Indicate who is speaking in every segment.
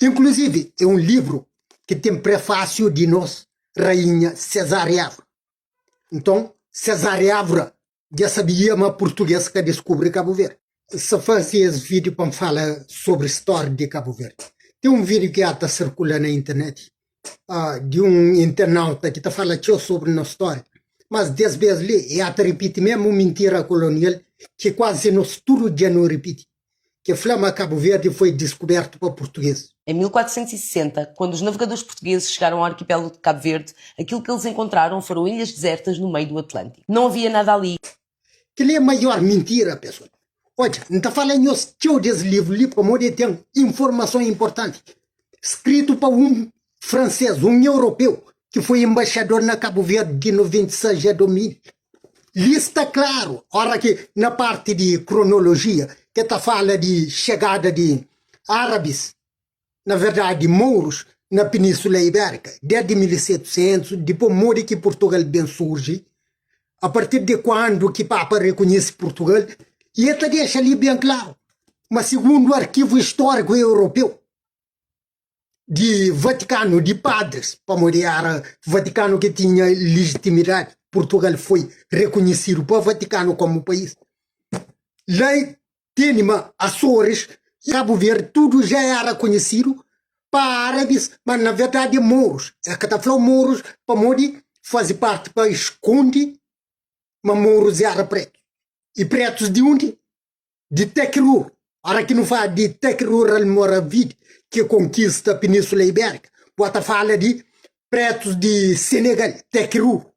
Speaker 1: Inkluzivi é un livru ki ten prefásiu di nos rainha Cesária Évora. Nton, Cesária Évora dja sabia ma purtugês ka diskubri Kabu Verdi. N sta faze es vídiu pa N fala sobri stória di Kabu Verdi. Ten un vídiu ki ata sirkula na internet di un internauta ki ta fala txeu sobri nos stória, mas des bes li e ata ripiti mesmu mintira kolonial ki kuazi nos tudu dja nu ripiti, ki fla ma Kabu Verdi foi diskubertu pa purtugês.
Speaker 2: Em 1460, quando os navegadores portugueses chegaram ao arquipélago de Cabo Verde, aquilo que eles encontraram foram ilhas desertas no meio do Atlântico. Não havia nada ali.
Speaker 1: Kel-li é maior mintira, pesoal. Odja, N ta fala nhos txeu des livru li pamodi el ten informason inportanti. Skritu pa un fransês, un europeu, ki foi enbaixador na Kabu Verdi di 96 a 2000. Li sta klaru, ora ki na parti di kronolojia, ki ta fala di xegada di árabis, na verdadi mourus, na Península Ibérika, desdi 1700, dipôs modi ki Purtugal ben surji, a partir di kuandu ki Papa rekonhese Purtugal, i el ta dexa li ben klaru ma sigundu arkivu istóriku europeu di Vatikanu, di padris, pamodi éra Vatikanu ki tinha lijitimidadi, Purtugal foi rekonhesidu pa Vatikanu komu país. La tene ma Açores, Kabu Verdi, tudu ja éra konhesidu pa árabis, ma na verdadi é morus. Es ka ta fla morus pamodi faze parti pa skonde ma morus éra pretu. I pretus di undi? Di Tekrur. Ora ki nu fala di Tekrur Almoravid ki konkista Península Ibérika, bu ta fala di pretus di Senegal, Tekrur.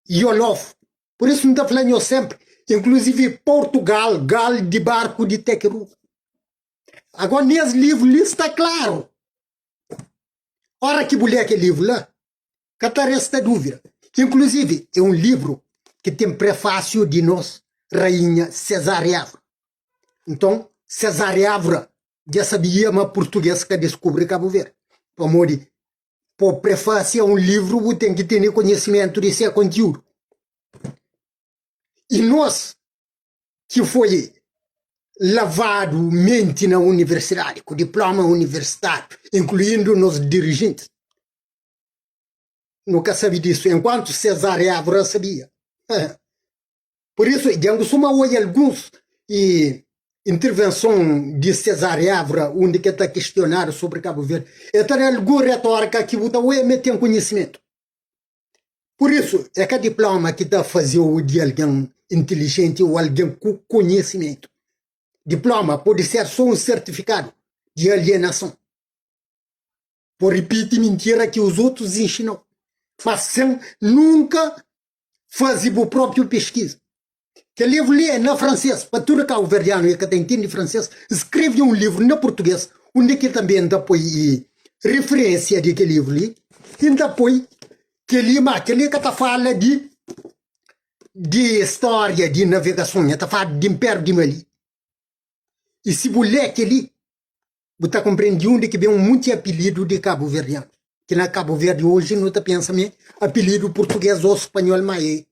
Speaker 1: Yolof. Pur isu N ta fla nhos senpri, inkluzivi Portugal, gal di barku di Tekeru. Agora, nes livru li sta klaru. Ora ki bu lé kel livru la, ka ta resta dúvida. Inkluzivi, é un livru ki ten prefásiu di nos rainha Cesária Évora. Nton, Cesária Évora dja sabia ma purtugês ka diskubri Kabu Verdi, pamodi Pa prefasia un livru bu ten ki tene konhisimentu di se kontiúdu. I nos ki foi lavadu menti na universidadi, ku diploma universitáriu, inkluindu nos dirijentis, nu ka sabe disu, enkuantu Cesar Évora sabia. Pur isu, dja N kustuma oja alguns intervenson di Cesar Évora undi ki el ta kistionadu sobri Kabu Verdi, el ta da algun retórika ki bu ta oja ma el ten konhisimentu. Pur isu, é ka diploma ki ta faze-u di algen intilijenti ô algen ku konhisimentu. Diploma pode ser sô un sertifikadu di alienason. Bo ripiti mintira ki os otus inxina-u, mas sen nunka faze bu própiu piskiza. Kel livru li é na fransês, pa tudu kabuverdianu ki ka ta intende fransês, skrebe un livru na purtugês, undi ki tanbê N ta poi referênsia di kel livru li, i N ta poi kel-li, má kel-li ka ta fala di di stória di navegason, el ta fala di Inpériu di Mali. I si bu lé kel-li, Bu ta konprende di undi ki ben un munti apilidu di kabuverdianu, ki na Kabu Verdi oji nu ta pensa ma é apilidu purtugês ô spanhol, má é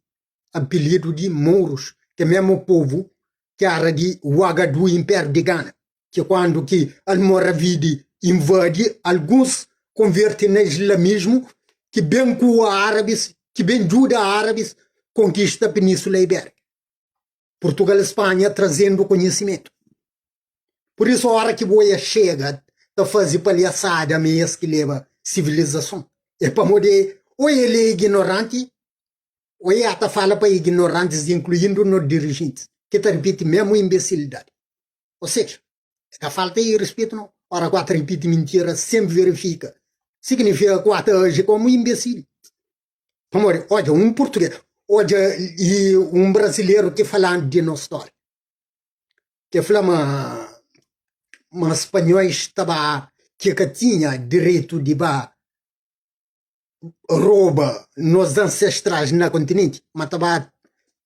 Speaker 1: apilidu di mourus, ki é mésmu povu ki éra di Uagadu, Inpériu di Gana, ki kuandu ki Almoravidi invadi, alguns konverte na islamismu ki ben ku árabis, ki ben djuda árabis konkista Península Ibérika. Purtugal Spanha trazendu konhisimentu. Pur isu ora ki boia xega ta faze palhasada ma es ki leba sivilizason é pamodi o el é ignoranti o e ta fala pa ignorantis inkluindu nos dirijentis ki ta ripiti mesmu inbesilidadi. O seja, é ka falta di rispitu no. Ora ku ta ripiti mintira sen verifika signifika ku ta aji komu inbesil. Pamodi, odja un purtugês, odja i un brazileru ki falanu di nos stória, ki fla ma ma spanhóis ta ba ki ka tinha direitu di ba roba nos ansestrais na kontinenti, ma ta ba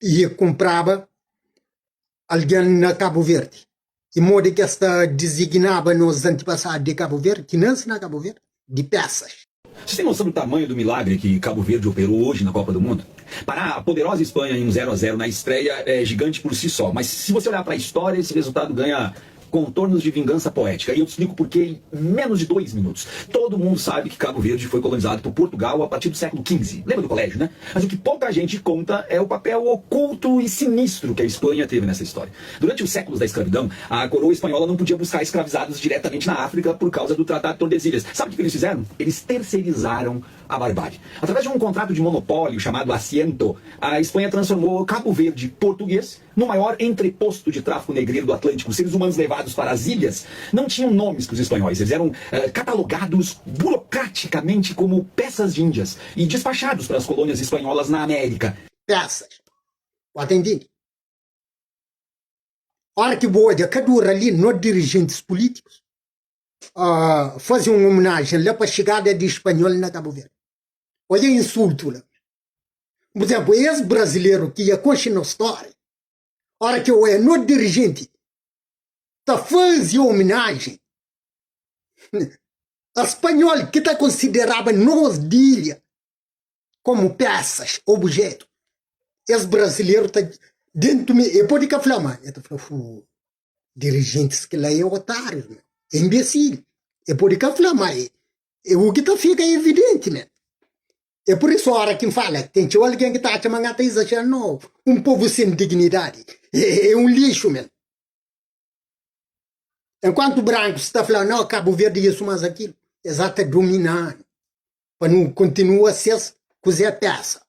Speaker 1: i kunpraba algen na Kabu Verdi. I modi ki es ta diziginaba nos antipasadu di Kabu Verdi, ki nase na Kabu Verdi, di pesas.
Speaker 3: Vocês têm noção do tamanho do milagre que Cabo Verde operou hoje na Copa do Mundo? Parar a poderosa Espanha em um 0 a 0 na estreia é gigante por si só, mas se você olhar para a história, esse resultado ganha. contornos de vingança poética. E eu te explico por quê em menos de dois minutos. Todo mundo sabe que Cabo Verde foi colonizado por Portugal a partir do século XV. Lembra do colégio, né? Mas o que pouca gente conta é o papel oculto e sinistro que a Espanha teve nessa história. Durante os séculos da escravidão, a coroa espanhola não podia buscar escravizados diretamente na África por causa do Tratado de Tordesilhas. Sabe o que eles fizeram? Eles terceirizaram a barbárie. Através de um contrato de monopólio chamado Asiento, a Espanha transformou Cabo Verde português no maior entreposto de tráfico negreiro do Atlântico. Os seres humanos levados para as ilhas não tinham nomes para os espanhóis, eles eram eh, catalogados burocraticamente como peças de índias e despachados para as colônias espanholas na América.
Speaker 1: Peças. Bu ta intende? Ora ki bu odja ka dura li no dirijentis pulítikus uh, faze un omenajen la pa xigada di spanhol na Cabo Verde. Odja insultu la. Por exemplo, es brasileru ki ia konxe nos stória, ora ki oia no dirigenti ta faze omenajen a spanhol ki ta konsideraba nos di ilha komu pesas, objetu. Es brasileru ta dentu mi, e pode ka fla, ma e ta fla, fu, dirigentis ki la é otárius, meu, é imbecil. E pode ka fla, ma é, é o ki ta fika evidenti, né? É por isso ora ki N fala, ten txeu algen ki ta atxa ma N ta izajera. No, un povu sen dignidadi é, é un lixu, men. Enquantu brankus ta fla, no, Cabo Verde isu mas akilu, es ata domina-nu pa nu kontinua ses kuzé pesa.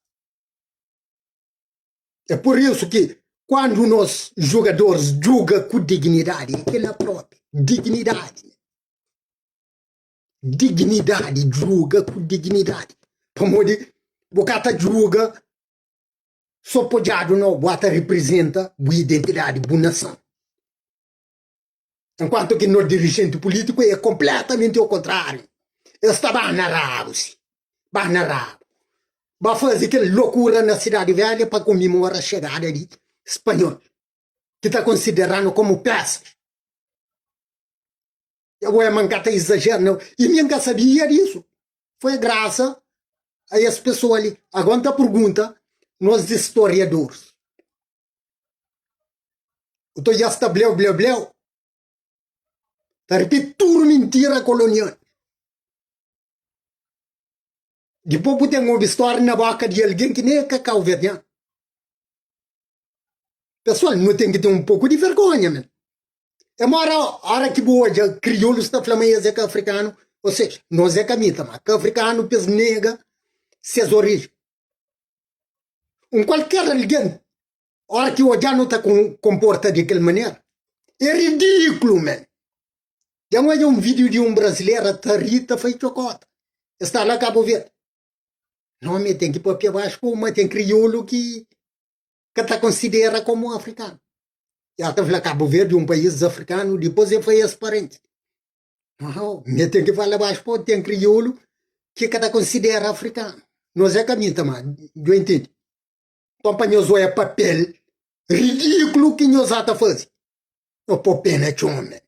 Speaker 1: É por isso ki kuandu nos jugadoris juga ku dignidadi, é kila propi, dignidadi. Dignidadi, juga ku dignidadi. Pamodi bu ka ta juga so pa odjadu no, bu ata representa bu identidadi, bu nason. Enquanto ki no dirigenti pulitiku é completamenti o kontrariu. Es ta ba na rabu si, ba na rabu. Ba faze kel lokura na Sidadi Velha pa komemora xegada di spanhol, ki ta konsideranu komu pesas. Ué, ma N ka ta izajera nau. I mi N ka sabia disu. Foi grasa a es pesoa li. Agora N ta pergunta nos istoriadoris. O to ja sta bleu bleu bleu. Ta ripiti tudu mintira kolonial. Dipôs bu ten obi stória na boka di algen ki nen é ka kauverdianu. Pesoal, nu ten ki ten un poku di vergonha, men. É mora ora ki bu odja kriolus ta fla ma es é ka afrikanu, ou seja, nos é ka mita, ma ka afrikanu pa es nega ses oriji. Un kualker algen ora ki odja-nu ta konporta di kel manera, é ridikulu, men. Dja N odja un vídiu di un brazilera ta ri ta fai txokota. El sta la Kabu Verdi. Não, mi ten ki papia baxu ku ma ten kriolu ki ka ta konsidera komu afrikanu. El ta fla Kabu Verdi un país afrikanu, dipôs el fai es parenti. Não, mi ten ki fala baxu po ten kriolu ki ka ta konsidera afrikanu. Nos é ka mita, ma djo intende. Nton pa nhos oia papel ridikulu ki nhos ata faze. Nhos po pé na txon, men.